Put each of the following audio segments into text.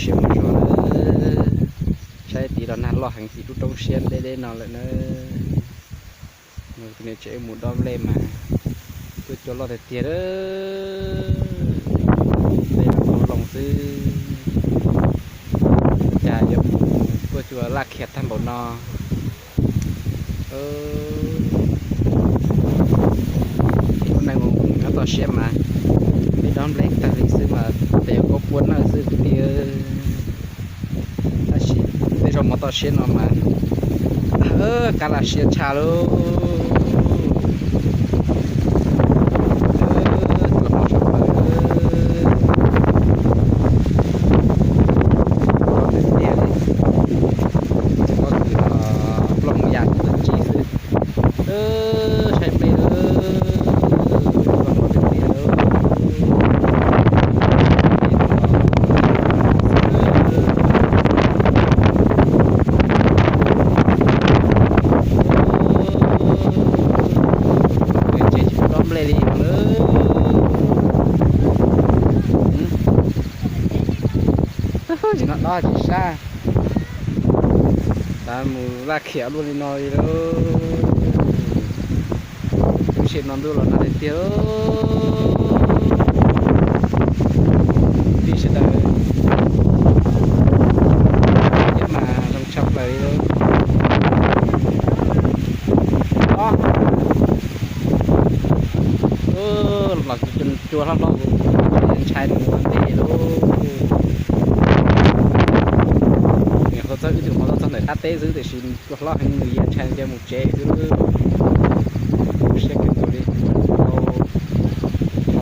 Siab mus zog, saib tid los nag loj heev, tim lub roob siab deb deb no lawm na. Tus niam tsev mus dob nplej mas tuaj cua loj tiag tiag, nplej los loo xwb. Cas yuav mus tuaj cua laj khiav tag npaum no. Lub neej nyob toj siab mas peb dob nplej tag li xwb mas tes yuav kub pua nawj xwb kwv tij. Tab sis tej zaum mus toj siab no mas kab las siab tshaj lauj. Cua hmov tshaj plaws. Tiag tiag li, cov pob kws los plooj yam tib tug tsib xwb. Saib nplej, cua hmov tiag tiag. Tsev tsis dob nplej li no lawm. Tsis no dob tsis sab, tas mus laj khiav luaj li no li lauj. Lub sij hawm no ntuj los nag tiag tiag. Tij sawv daws, thiab mas zoo tshaj plaws li lauj. Los cua hlob hlob ntshai nws ua ntej lauj. Nws hauv txog wb tus hauv txog ntawm qab teb xwb tiam sis cua hlob heev, nws ya ntshai cia mus tsev xwb. Siab kawg nkaus li. Lub sij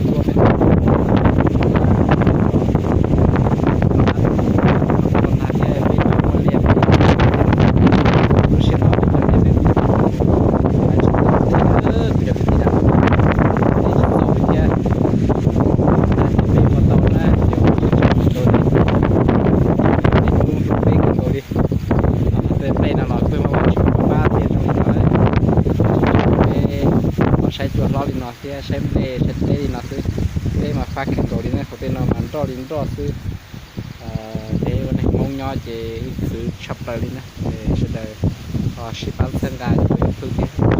hawm no peb cov niam tsev, kuv cov kwv tij na, peb tsis txaus li thiab. Peb ua tau na ces ua tsis tau li, peb hlub peb kawg nkaus li. Tej nplej no los peb muab ua tsis pab thiaj zoo li no. Peb los saib cua hlob li no thiab saib nplej saib teb li no xwb, peb mas fab kawg nkaus li na. Qhov tej no mas nroj li nroj xwb. Peb ua neeg Hmoob nyob ces ib txwv tshaj plaws li na. Sawv daws ho sib pab txhawb nqa peb tus thiab.